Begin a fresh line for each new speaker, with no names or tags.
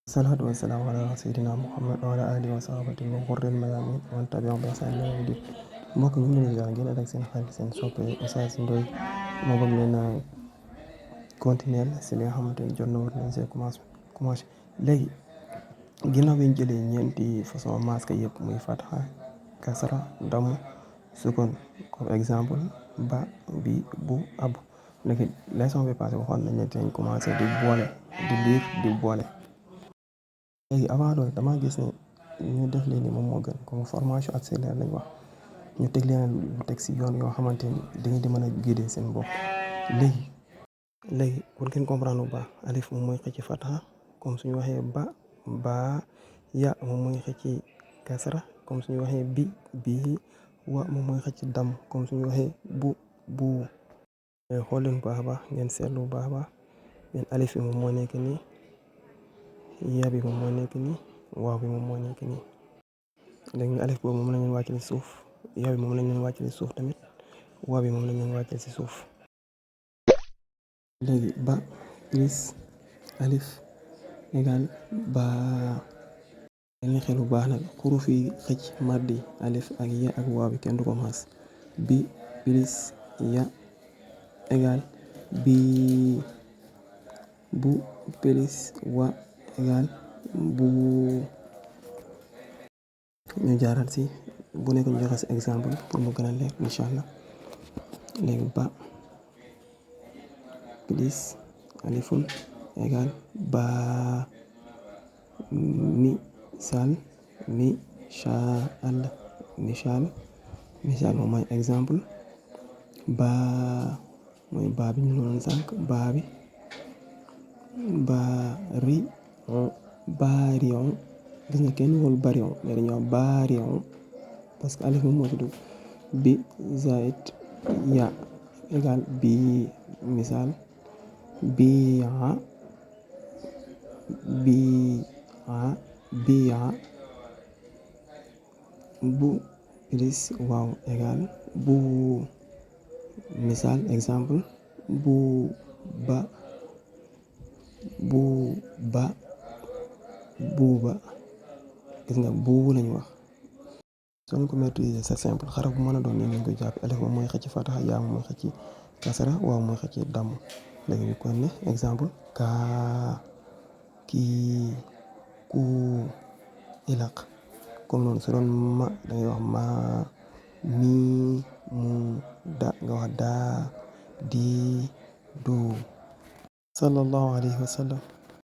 الصلاة والسلام على سيدina Muhammad wa ala alihi wa sahbihi wa xurril mayamin wa man tabi'ahum bi ihsan ila yawmi din. Mbokk ñu ngi leen di ziar ngeen ànd ak seen xarit seen soppe Oustaz Ndoye moo bëgg leen a continuer si li nga xamante ni jot na war nañ see commencé léegi ginnaaw bi ñu jëlee ñeenti façon masque yëpp muy fatha kasra damm sukun comme exemple ba bi bu ab léegi leçon bi passé waxoon nañ ne dinañ commencé di boole di liir di boole. léegi avant loolu damaa gis ne ñu def lii nii moom moo gën comme formation accélérée lañ wax ñu teg leen teg si yoon yoo xamante ni da ngeen di mën a guider seen bopp. léegi pour ngeen comprendre bu baax alif moom mooy xëcc fatha comme suñu waxee ba ya moom mooy xëcc kasra comme suñu waxee bi wa moom mooy xëcc dam comme suñu waxee bu xool leen bu baax a baax ngeen seetlu bu baax a baax ngeen alif bi moom moo nekk nii. yaa bi moom moo nekk nii waaw bi moom moo nekk nii léegi alif boobu moom la ñu wàccale si suuf yaa bi moom la ñu wàccale si suuf tamit waaw bi moom la ñu wàccale si suuf. léegi ba plus alif égal ba leen xel bu baax nag xuruf yi xëcc maddi alif ak ya ak waaw bi kenn du ko maas bi plus ya égal bi bu plus wa égal bu. ñu jaaral si bu nekk ñu joxe si exemple pour mu gën a leer incha allah léegi ba plus alifun égal ba misaal moom mooy exemple ba mooy ba bi ñu doon sànq ba bi barion gis nga kenn wol barion mais dañoo barion parce que alif moom moo tudd bi zaid ya égal bi misaal biya bu plus waaw égal bu misaal exemple bu ba gis nga buubu lañ wax soo ñu ko maîtriser c'est simple xaraf bu mën a doon nii lañ koy jàpp alif moom mooy xëcc fataha yaa moom mooy xëcc kasra waaw mooy xëcc damm léegi ñu kon ne exemple kaa kii ku ilaq comme noonu su doon ma dangay wax ma mi mu da nga wax daa di du sallallahu alayhi wa sallam